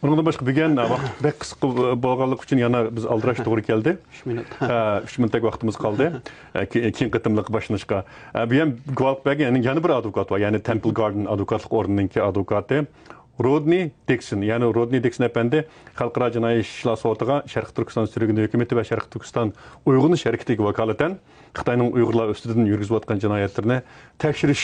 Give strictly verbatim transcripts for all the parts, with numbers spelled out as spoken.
بۇنىڭدىن باشقا، بۈگۈن، ئە، ۋاقىت بەك قىسقا بولغانلىقى ئۈچۈن يەنە بىز ئالدىراش توغرا كەلدى. ئۈچ مىنۇت. ئە، ئۈچ مىنۇتتەك ۋاقتىمىز قالدى. ئە، كې-، كېيىن قېتىملىق باشلىنىشقا. ئە، بۇ يەنە گۇۋاھلىق بەرگەن يەنە بىر ئادۋوكات بار، يەنى تېمپل گاردېن ئادۋوكاتلىق ئورنىنىڭكى ئادۋوكاتى رودنى دىكسون. يەنى رودنى دىكسون ئەپەندى خەلقئارا جىنايى ئىشلار سوتىغا شەرقىي تۈركىستان سۈرگۈن ھۆكۈمىتى ۋە شەرقىي تۈركىستان ئويغىنىش ھەرىكىتىگە ۋاكالىتەن خىتاينىڭ ئۇيغۇرلار ئۈستىدىن يۈرگۈزۈۋاتقان جىنايەتلىرىنى تەكشۈرۈش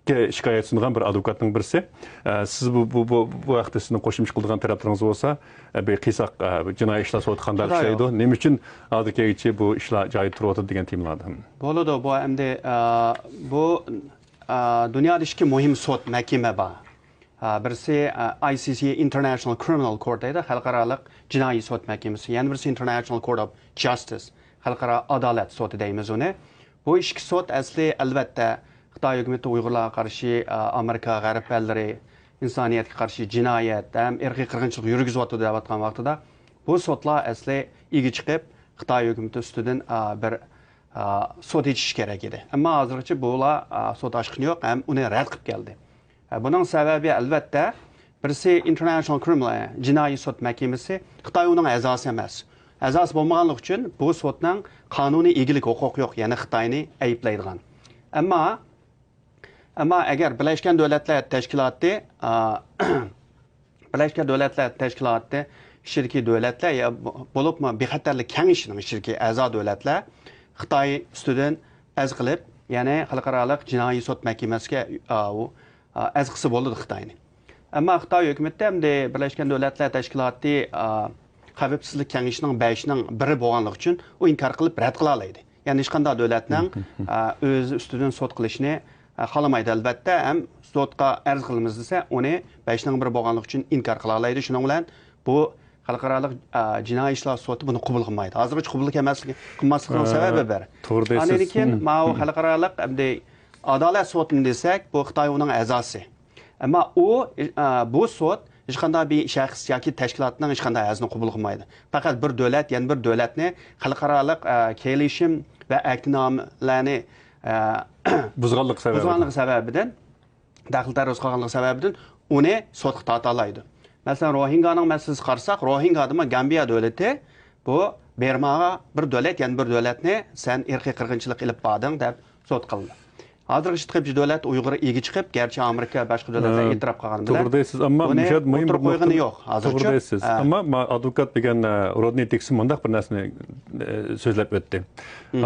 شىكايەت سۇنغان بىر ئادۋوكاتنىڭ بىرسى. ئە، سىز بۇ، بۇ، بۇ، بۇ ھەقتە سىزنىڭ قوشۇمچە قىلىدىغان تەرەپلىرىڭىز بولسا، ئە، بىر قىيساق، ئە، جىنايى ئىشلار سوتى قانداق ئىشلەيدۇ؟ نېمە ئۈچۈن ھازىرغىچە بۇ ئىشلار جارى تۇرۇۋاتىدۇ دېگەن تېمىلاردا. بولىدۇ. بۇ ئەمدى، ئە، بۇ، ئە، دۇنيادا ئىككى مۇھىم سوت مەھكىمە بار. ئە، بىرسى، ئە، ئاي سىي سىي، International Criminal Court دەيدۇ، خەلقئارالىق جىنايى سوت مەھكىمىسى. يەنە بىرسى International Court of Justice، خەلقئارا ئادالەت سوتى دەيمىز ئۇنى. بۇ ئىككى سوت ئەسلى، ئەلۋەتتە، خىتاي ھۆكۈمىتى ئۇيغۇرلارغا قارشى، ئا، ئامېرىكا، غەرب ئەللىرى ئىنسانىيەتكە قارشى جىنايەت ھەم ئىرقىي قىرغىنچىلىق يۈرگۈزۈۋاتىدۇ دەۋاتقان ۋاقتىدا، بۇ سوتلار ئەسلى ئىگە چىقىپ، خىتاي ھۆكۈمىتى ئۈستىدىن، ئا، بىر، ئا، سوت ئېچىش كېرەك ئىدى. ئەمما ھازىرغىچە بۇلار، ئا، سوت ئاچقىنى يوق ھەم ئۇنى رەت قىلىپ كەلدى. ھە، بۇنىڭ سەۋەبى، ئەلۋەتتە، بىرسى، International Criminal، جىنايى سوت مەھكىمىسى خىتاي ئۇنىڭ ئەزاسى ئەمەس. ئەزاسى بولمىغانلىقى ئۈچۈن بۇ سوتنىڭ قانۇنىي ئىگىلىك ھوقۇقى يوق، يەنى خىتاينى ئەيىبلەيدىغان. ئەمما، ئەمما ئەگەر بىرلەشكەن دۆلەتلەر تەشكىلاتى، ئا، بىرلەشكەن دۆلەتلەر تەشكىلاتى ئىچىدىكى دۆلەتلەر يا بولۇپمۇ بىخەتەرلىك كېڭىشىنىڭ ئىچىدىكى ئەزا دۆلەتلەر خىتاي ئۈستىدىن ئەرز قىلىپ، يەنى خەلقئارالىق جىنايى سوت مەھكىمىسىگە، ئا، ئۇ، ئا، ئەرز قىلسا بولىدۇ خىتاينى. ئەمما خىتاي ھۆكۈمىتى ئەمدى بىرلەشكەن دۆلەتلەر تەشكىلاتى، ئا، خەۋپسىزلىك كېڭىشىنىڭ بەشنىڭ بىرى بولغانلىقى ئۈچۈن ئۇ ئىنكار قىلىپ رەت قىلالايدۇ. يەنى ھېچقانداق دۆلەتنىڭ، ئە، ئۆزى ئۈستىدىن سوت قىلىشىنى، ئە، خالىمايدۇ، ئەلۋەتتە. ھەم سوتقا ئەرز قىلىمىز دېسە، ئۇنى بەشنىڭ بىرى بولغانلىقى ئۈچۈن ئىنكار قىلالايدۇ. شۇنىڭ بىلەن بۇ خەلقئارالىق، ئە، جىنايى ئىشلار سوتى بۇنى قوبۇل قىلمايدۇ. ھازىرغىچە قوبۇل قىلماسلىقى، قىلماسلىقىنىڭ ئە، سەۋەبى بىر. توغرا دەيسىز. ئاندىن كېيىن ماۋۇ خەلقئارالىق ئەمدى ئادالەت سوتىنى دېسەك، بۇ خىتاي ئۇنىڭ ئەزاسى. ئەمما ئۇ، ئە، بۇ سوت ھېچقانداق بىر شەخس ياكى تەشكىلاتنىڭ ھېچقانداق ئەرزىنى قوبۇل قىلمايدۇ. پەقەت بىر دۆلەت يەنە بىر دۆلەتنى خەلقئارالىق، ئە، كېلىشىم ۋە ئەھدىنامىلەرنى، ئە، بۇزغانلىقى سەۋەبىدىن، بۇزغانلىقى سەۋەبىدىن، دەخلى تەرۇز قىلغانلىقى سەۋەبىدىن ئۇنى سوتقا تارتالايدۇ. مەسىلەن، روھىنگانىڭ مەسىلىسىگە قارىساق، روھىنگادىمۇ گامبىيا دۆلىتى بۇ بېرماغا بىر دۆلەت يەنە بىر دۆلەتنى سەن ئىرقىي قىرغىنچىلىق ئېلىپ باردىڭ دەپ سوت قىلدى. ھازىرغىچە تېخى بىر دۆلەت ئۇيغۇر ئىگە چىقىپ، گەرچە ئامېرىكا، باشقا دۆلەتلەر ئە، ئېتىراپ قىلغان بىلەن، توغرا دەيسىز، ئەمما بۇنى مۇشۇ مۇھىم ئوتتۇرىغا قويغىنى يوق ھازىرچە. توغرا دەيسىز. ئە. ئەمما ما-، ئادۋوكات دېگەن، ئە، رودنى دىكسون مۇنداق بىر نەرسىنى، ئە، سۆزلەپ ئۆتتى.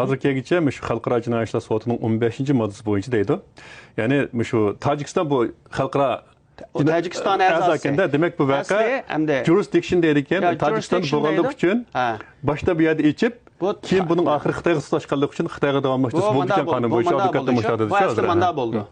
ھازىرغىچە مۇشۇ خەلقئارا جىنايى ئىشلار سوتىنىڭ ئون بەشىنچى ماددىسى بويىچە دەيدۇ. يەنى مۇشۇ تاجىكىستان بۇ خەلقئارا ئۇ تاجىكىستان ئەزاسى. ئەزاكەندە، دېمەك، بۇ ۋەقە ئەسلى ئەمدى جۇرىسدىكشن دەيدىكەن، يا، تاجىكىستان جۇرىسدىكشن بولغانلىقى دەيدۇ. ئۈچۈن ھە. باشتا بۇ يەردە ئېچىپ، بۇ كېيىن بۇنىڭ ئاخىرى خىتايغا تۇتاشقانلىقى ئۈچۈن خىتايغا داۋاملاشتۇرسا بولىدىكەن قانۇن بويىچە، ئادۋوكاتنىڭ مۇشۇ ھازىر. بۇ ئەسلى مۇنداق بولىدۇ.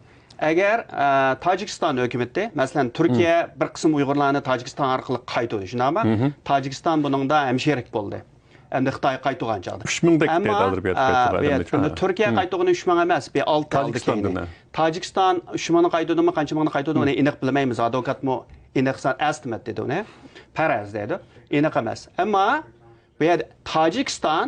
ئەگەر، ئە، تاجىكىستان ھۆكۈمىتى، مەسىلەن، تۈركىيە بىر قىسىم ئۇيغۇرلارنى تاجىكىستان ئارقىلىق قايتۇردى، شۇنداقمۇ؟ تاجىكىستان بۇنىڭدا ھەمشېرىك بولدى. ئەمدى خىتايغا قايتۇرغان چاغدا. ئۈچ مىڭدەك ئەمما، دەيدۇ ھازىر بۇ يەردە ئە، قايتۇرغان بۇ ئادەمنى يەردە، چۈشەندىم. تۈركىيە قايتۇرغىنى ئۈچ مىڭ ئەمەس، بىر ئالتە ئالدى كەينى. تاجىكىستاندىن. تاجىكىستان ئۈچ مىڭنى قايتۇردىمۇ، قانچە مىڭنى قايتۇردى، ئۇنى ئېنىق بىلمەيمىز. ئادۋوكاتمۇ ئېنىق سان ئەستىمەت دېدى ئۇنى. پەرەز دەيدۇ. ئېنىق ئەمەس. ئەمما بۇ يەردە تاجىكىستان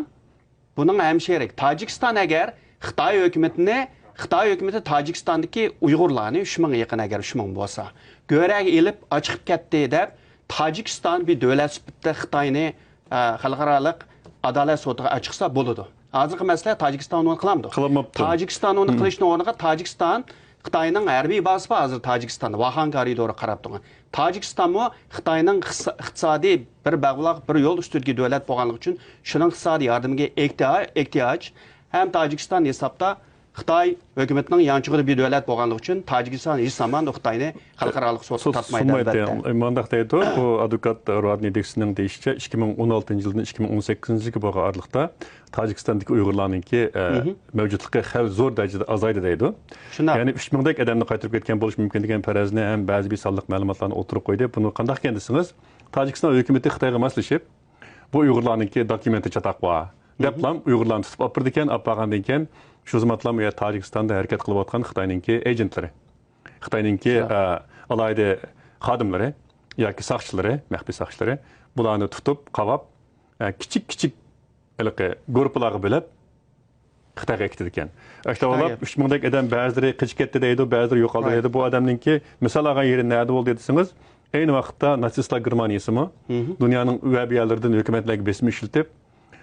بۇنىڭ ھەمشېرىك. تاجىكىستان ئەگەر خىتاي ھۆكۈمىتىنى، خىتاي ھۆكۈمىتى تاجىكىستاندىكى ئۇيغۇرلارنى، ئۈچ مىڭغا يېقىن، ئەگەر ئۈچ مىڭ بولسا، گۆرەگە ئېلىپ ئاچىقىپ كەتتى دەپ، تاجىكىستان بىر دۆلەت سۈپىتىدە خىتاينى، ئە، خەلقئارالىق ئادالەت سوتىغا ئاچىقسا بولىدۇ. ھازىرقى مەسىلە تاجىكىستان ئۇنى قىلامدۇ؟ قىلالماپتۇ. تاجىكىستان ئۇنى قىلىشنىڭ ئورنىغا تاجىكىستان خىتاينىڭ ھەربىي بازىسى بار ھازىر تاجىكىستاندا، ۋاخان كارىدورىغا قاراپ تۇرغان. تاجىكىستانمۇ خىتاينىڭ ئىقتىسا-، ئىقتىسادىي بىر بەغلاق، بىر يول ئۈستىدىكى دۆلەت بولغانلىقى ئۈچۈن شۇنىڭ ئىقتىسادىي ياردىمىگە ئېھتىيا-، ئېھتىياج ھەم تاجىكىستان ھېسابتا خىتاي ھۆكۈمىتىنىڭ يانچۇقىدا بىر دۆلەت بولغانلىقى ئۈچۈن تاجىكىستان ھېچ زامان خىتاينى خەلقئارالىق سوتقا تارتمايدۇ، ئەلۋەتتە. مۇنداق دەيدۇ، بۇ ئادۋوكات رودنى دىكسوننىڭ دېيىشىچە، ئىككى مىڭ ئون ئالتىنچى يىلدىن ئىككى مىڭ ئون سەككىزىنچى يىلغا بولغان ئارىلىقتا تاجىكىستاندىكى ئۇيغۇرلارنىڭكى، ئە، مەۋجۇتلۇقى خېلى زور دەرىجىدە ئازايدى دەيدۇ. شۇنداق. يەنى ئۈچ مىڭدەك ئادەمنى قايتۇرۇپ كەتكەن بولۇشى مۇمكىن دېگەن پەرەزنى ھەم بەزى بىر سانلىق مەلۇماتلارنى ئوتتۇرىغا قويدى. بۇنى قانداق ئىكەن دېسىڭىز، تاجىكىستان ھۆكۈمىتى خىتايغا ماسلىشىپ، بۇ ئۇيغۇرلارنىڭكى دوكۇمېنتى چاتاق بار دەپلا ئۇيغۇرلارنى تۇتۇپ ئاپىرىدىكەن، ئاپارغاندىن كېيىن شۇ زامانلارمۇ ئۇ يەردە تاجىكىستاندا ھەرىكەت قىلىۋاتقان خىتاينىڭكى ئېجېنتلىرى، خىتاينىڭكى، ئە، ئالاھىدە خادىملىرى ياكى ساقچىلىرى، مەخپىي ساقچىلىرى بۇلارنى تۇتۇپ، قاۋاپ، ئە، كىچىك كىچىك ھېلىقى گۇرۇپپىلارغا بۆلۈپ، خىتايغا ئەكېتىدىكەن. ئاشۇنداق بولۇپ، ئۈچ مىڭدەك ئادەم، بەزىلىرى قېچىپ كەتتى دەيدۇ، بەزىلىرى يوقالدى دەيدۇ. بۇ ئادەمنىڭكى مىسال ئالغان يېرى نەدە بولدى دېسىڭىز، ئەينى ۋاقىتتا ناتسىستلار گېرمانىيىسىمۇ دۇنيانىڭ ۋەبىيەلىرىدىن ھۆكۈمەتلەرگە بېسىم ئىشلىتىپ،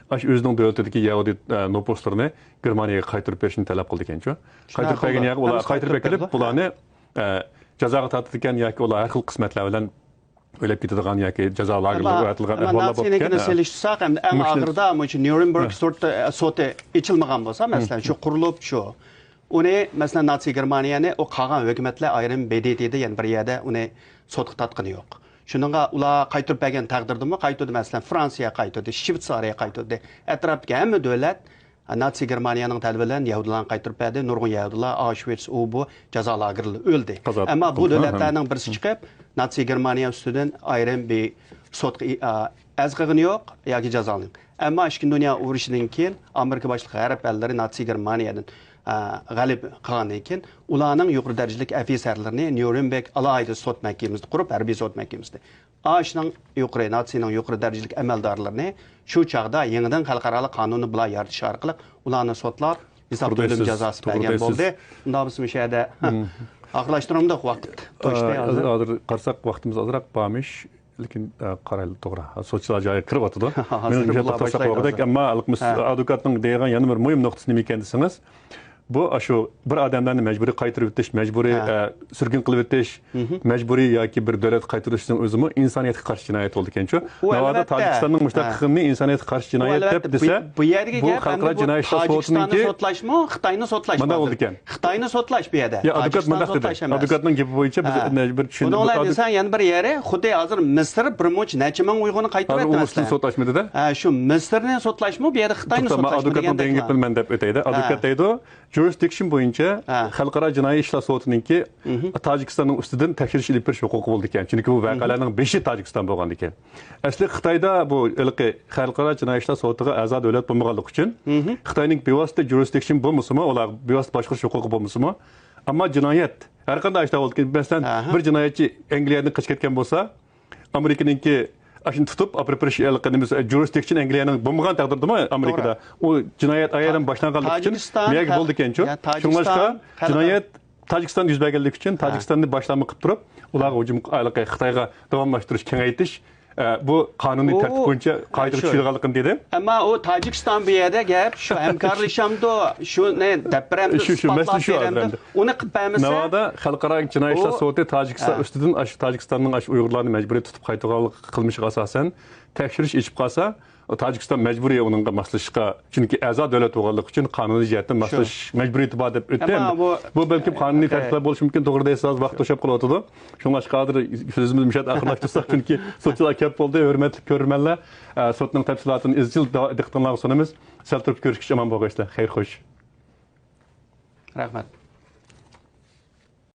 ئاشۇ ئۆزىنىڭ دۆلىتىدىكى يەھۇدىي، ئە، نوپۇسلىرىنى گېرمانىيەگە قايتۇرۇپ بېرىشنى تەلەپ قىلىدىكەنچۇ. قايتۇرۇپ بەرگەن يەرگە ئۇلار قايتۇرۇپ ئەكېلىپ، بۇلارنى، ئە، جازاغا تارتىدىكەن ياكى ئۇلار ھەر خىل قىسمەتلەر بىلەن ئۆلۈپ كېتىدىغان ياكى جازا لاگېرلىرىغا ئېتىلغان ئەھۋاللار بولىدىكەن. ئەمما ناتسىنىڭكىنى سېلىشتۇرساق، ئەمدى ئەڭ ئاخىرىدا مۇشۇ نيۇرنبېرگ سوتى، سوتى ئېچىلمىغان بولسا، مەسىلەن، شۇ قۇرۇلۇپ شۇ، ئۇنى، مەسىلەن، ناتسىي گېرمانىيەنى ئۇ قالغان ھۆكۈمەتلەر ئايرىم ب د ت دە، يەنە بىر يەردە ئۇنى سوتقا تارتقىنى يوق. شۇنىڭغا ئۇلار قايتۇرۇپ بەرگەن تەقدىردىمۇ قايتۇردى، مەسىلەن، فرانسىيە قايتۇردى، شۋېتسارىيە قايتۇردى، ئەتراپتىكى ھەممە دۆلەت ناتسىي گېرمانىيەنىڭ تەلىپى بىلەن يەھۇدىيلارنى قايتۇرۇپ بەردى، نۇرغۇن يەھۇدىيلار ئاۋشۋىتس، ئۇ بۇ جازا لاگېرلىرىدا ئۆلدى. ئەمما بۇ دۆلەتلەرنىڭ بىرسى چىقىپ، ناتسىي گېرمانىيە ئۈستىدىن ئايرىم بىر سوتقا ئى-، ئا، ئەرز قىلغىنى يوق ياكى جازالىنىپ. ئەمما ئىككىنچى دۇنيا ئۇرۇشىدىن كېيىن ئامېرىكا باشلىق غەرب ئەللىرى ناتسىي گېرمانىيەدىن، ئا، غەلىبە قىلغاندىن كېيىن، ئۇلارنىڭ يۇقىرى دەرىجىلىك ئەفسەرلىرىنى نيۇرنبېرگ ئالاھىدە سوت مەھكىمىسىدە قۇرۇپ، ھەربىي سوت مەھكىمىسىدە. ئاشۇنىڭ يۇقىرى، ناتسىنىڭ يۇقىرى دەرىجىلىك ئەمەلدارلىرىنى شۇ چاغدا يېڭىدىن خەلقئارالىق قانۇننى بۇلار يارىتىش ئارقىلىق ئۇلارنى سوتلاپ، ھېساب تۆلەم جازاسى بەرگەن بولدى. ئۇنداق بولسا مۇشۇ يەردە ئاخىرلاشتۇرامدۇق، ۋاقىت توشتى ھازىر. ھازىر قارىساق ۋاقتىمىز ئازراق بارمىش. لېكىن، ئە، قارايلى، توغرا. سوتچىلار جايىغا كىرىۋاتىدۇ. مېنىڭ مۇشۇ يەردە توختاپ قالغۇدەك، ئەمما ھېلىقى ئادۋوكاتنىڭ دەيدىغان يەنە بىر مۇھىم نۇقتىسى نېمە ئىكەن دېسىڭىز، بۇ ئاشۇ بىر ئادەملەرنى مەجبۇرىي قايتۇرۇۋېتىش، مەجبۇرىي، ئە، سۈرگۈن قىلىۋېتىش، مەجبۇرىي ياكى بىر دۆلەتكە قايتۇرۇشنىڭ ئۆزىمۇ ئىنسانىيەتكە قارشى جىنايەت بولىدىكەنچۇ. ناۋادا تاجىكىستاننىڭ مۇشۇنداق قىلغىنىنى ئىنسانىيەتكە قارشى جىنايەت دەپ دېسە، بۇ خەلقئارا جىنايى ئىشلار سوتىنىڭكى سوتلاشمۇ، خىتاينى سوتلاشمۇ؟ مانداق بولىدىكەن. خىتاينى سوتلاش بۇ يەردە. يا، ئادۋوكات مۇنداق دېدى. ئادۋوكاتنىڭ گېپى بويىچە بىز مەجبۇر چۈشىنىپ، بۇنىڭ بىلەن دېسەڭ يەنە بىر يېرى، خۇددى ھازىر مىسىر بىر مۇنچە نەچچە مىڭ ئۇيغۇرنى قايتۇرۇۋەتتى، مەسىلەن. سوتلاشمىدى-دە. ھە، شۇ مىسىرنى سوتلاشمۇ بۇ يەردە خىتاينى سوتلاشمۇ دېگەندەك. ئادۋوكاتنىڭ دېگەن گېپىنى مەن دەپ ئۆتەي-دە. ئادۋوكات دەيدۇ، جۇرىسدىكشن بويىچە خەلقئارا جىنايى ئىشلار سوتىنىڭكى تاجىكىستاننىڭ ئۈستىدىن تەكشۈرۈش ئېلىپ بېرىش ھوقۇقى بولىدىكەن. چۈنكى بۇ ۋەقەلەرنىڭ بېشى تاجىكىستان بولغاندىكەن. ئەسلى خىتايدا بۇ ھېلىقى خەلقئارا جىنايى ئىشلار سوتىغا ئەزا دۆلەت بولمىغانلىقى ئۈچۈن، خىتاينىڭ بىۋاسىتە جۇرىسدىكشن بولمىسىمۇ، ئۇلار بىۋاسىتە باشقۇرۇش ھوقۇقى بولمىسىمۇ، ئەمما جىنايەت ھەر قانداق ئىشتا بولىدىكەن. مەسىلەن، بىر جىنايەتچى ئەنگلىيەدىن قېچىپ كەتكەن بولسا، ئامېرىكىنىڭكى ئاشۇنى تۇتۇپ، ئاپىرىپ بېرىش ھېلىقى نېمىسى، جۇرىسدىكشن ئەنگلىيەنىڭ بولمىغان تەقدىردىمۇ ئامېرىكىدا ئۇ جىنايەت ئايرىم باشلانغانلىقى ئۈچۈن مېيەگە بولىدىكەنچۇ. شۇڭلاشقا جىنايەت تاجىكىستان يۈز بەرگەنلىكى ئۈچۈن تاجىكىستاننى باشلانما قىلىپ تۇرۇپ، ئۇلارغا ھۇجۇم، ھېلىقى خىتايغا داۋاملاشتۇرۇش، كېڭەيتىش، ئە، بۇ قانۇنىي تەرتىپ بويىچە قائىدىگە چۈشىدىغانلىقىنى دېدى. ئەمما ئۇ تاجىكىستان بۇ يەردە گەپ شۇ ھەمكارلىشامدۇ، شۇنى دەپ بېرەمدۇ، شۇ، شۇ، مەسىلە شۇ ھازىر ئەمدى. ئۇنى قىلىپ بەرمىسە، ناۋادا خەلقئارا جىنايى ئىشلار سوتى تاجىكىستان ئۇستىدىن، ئاشۇ تاجىكىستاننىڭ ئاشۇ ئۇيغۇرلارنى مەجبۇرىي تۇتۇپ قايتۇرغانلىق قىلمىشىغا ئاساسەن تەكشۈرۈش ئېچىپ قالسا، تاجىكىستان مەجبۇرىي ئۇنىڭغا ماسلىشىشقا، چۈنكى ئەزا دۆلەت بولغانلىقى ئۈچۈن قانۇنىي جەھەتتىن ماسلىشىش مەجبۇرىيىتى بار دەپ ئۆتتى. ئەمما بۇ، بۇ بەلكىم قانۇنىي تەرتىپلەر بولۇشى مۇمكىن، توغرا دەيسىز، ھازىر ۋاقىت توشۇپ قېلىۋاتىدۇ. شۇڭلاشقا ھازىر سۆزىمىزنى مۇشۇ يەردە ئاخىرلاشتۇرساق، چۈنكى سوتچىلار كەپ بولدى. ھۆرمەتلىك كۆرۈرمەنلەر، ئە، سوتنىڭ تەپسىلاتىنى ئىزچىل دىققىتىڭلارغا سۇنىمىز. سەل تۇرۇپ كۆرۈشكىچە ئامان بولغايسىلەر. خەير خوش. رەھمەت.